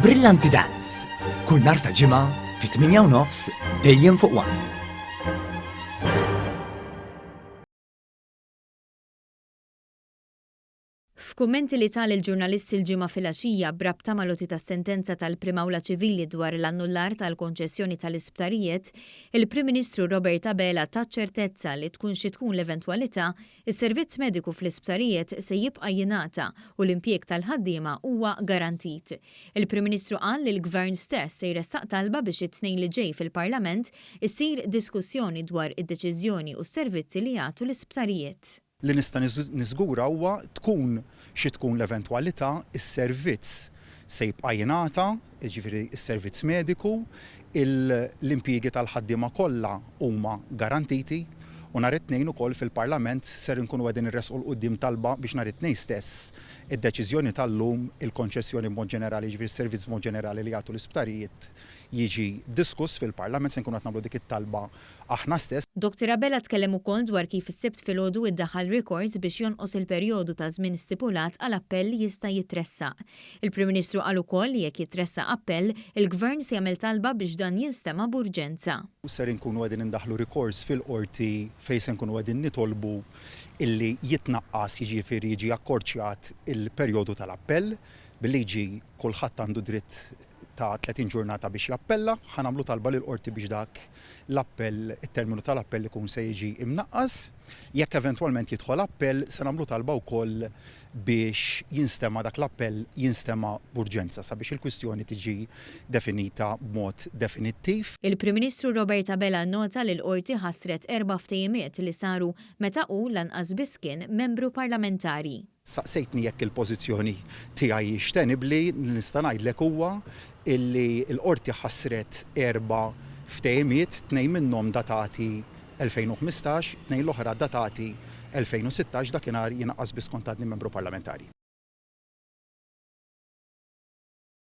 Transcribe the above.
Brillanti Dance, kull nhar ta' Ġimgħa fit-8 u nofs dejjem fuq One. F'kummenti li ta lill-ġurnalisti l-Ġimgħa filgħaxija b'rabta mal-għoti tas-sentenza tal-Prim Awla Ċivili dwar l-annullar tal-konċessjoni tal-isptarijiet, il-Prim Ministru Robert Abela ta ċertezza li tkun xi tkun l-eventwalità, is-servizz mediku fl-isptarijiet se jibqa' jingħata u l-impjieg tal-ħaddiema huwa garantit. Il-Prim Ministru qal li l-Gvern stess se jressaq talba biex it-Tnejn li ġej fil-Parlament issir diskussjoni dwar id-deċiżjoni u s-servizzi li jagħtu l-isptarijiet. Li nista' niżgura huwa tkun xi tkun l-eventwalità, is-servizz se jibqa' jingħata, jiġifieri s-servizz mediku, l-impjiegi tal-ħaddiema kollha huma garantiti u nhar it-Tnejn ukoll fil-Parlament ser inkunu qegħdin inressqu 'l quddiem talba biex nhar it-Tnejn stess id-deċiżjoni tal-lum, il-konċessjoni b'mod ġenerali, jiġifieri s-servizz b'mod ġenerali li jagħtu l-isptarijiet jiġi diskuss fil-Parlament, se nkunu qed nagħmlu dik it-talba aħna stess. Dottor Abela tkellem ukoll dwar kif is-Sibt filgħodu iddaħħal rikors biex jonqos il-perjodu ta' żmien stipulat għal appell li jista' jitressaq. Il-Prim Ministru qal ukoll li jekk jitressaq appell, il-Gvern se jagħmel talba biex dan jinstema' b'urġenza. Ser inkunu qegħdin indaħħlu rikors fil-Qorti fejn se nkunu qegħdin nitolbu illi jitnaqqas, jiġifieri jiġi akkorċjat il-perjodu tal-appell. Bil-liġi kulħadd għandu dritt ta' 30 ġurnata biex jappella, ħa nagħmlu talba lill-Qorti biex dak l-appell, it-terminu tal-appell ikun se jiġi imnaqqas. Jekk eventwalment jidħol appell, se nagħmlu talba wkoll biex jinstema' dak l-appell jinstema' b'urġenza sabiex il-kwistjoni tiġi definita b'mod definittiv. Il-Prim Ministru Robert Abela nnota li l-Qorti ħassret erba' ftehimiet li saru meta hu lanqas biss kien membru parlamentari. Saqsejtni jekk il-pożizzjoni tiegħi hix tenibbli, li nista' ngħidlek huwa illi l-Qorti ħassret erba' ftehimiet, tnejn minnhom datati 2015, tnejn l-oħra datati 2016, dakinhar jien aqqas biss kont għadni membru parlamentari.